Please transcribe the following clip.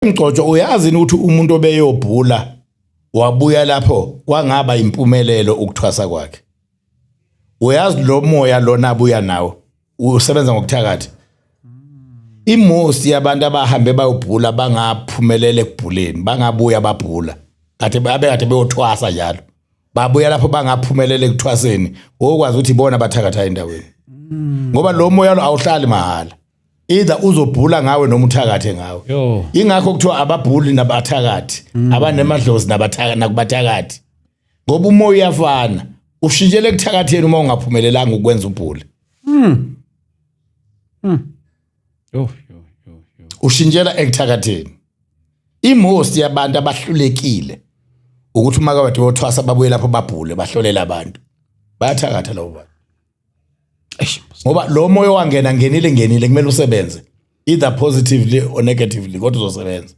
Mgcotshwa, uyazi ukuthi umuntu obeyobhula wabuya lapho kwangaba impumelelo ukuthwasa kwakhe? Uyazi lo moya lona abuya nawo usebenza ngokuthakatha. Imost yabantu abahambe bayobhula bangaphumelele ekubhuleni, bangabuya babhula kade babe kade beyothwasa njalo, babuya lapho bangaphumelele ekuthwaseni, wokwazi ukuthi ibona abathakatha endaweni, ngoba lo moya lo awuhlali mahhala, either uzobhula ngawe noma uthakathe ngawe. Ingakho kuthiwa ababhuli nabathakathi, abanemadlozi nabathakathi nakubathakathi, ngoba umoya uyafana, ushintshele ekuthakatheni uma ungaphumelelanga ukwenza ubhule. Yo yo yo yo. Ushintshela ekuthakatheni. Imost yabantu abahlulekile ukuthi uma kade bothwasa babuye lapho babhule bahlolela abantu, bayathakatha labo bantu. Eish. Ngoba lo moya wangena, ngenile, ngenile, kumele usebenze either positively or negatively, kodwa uzosebenza.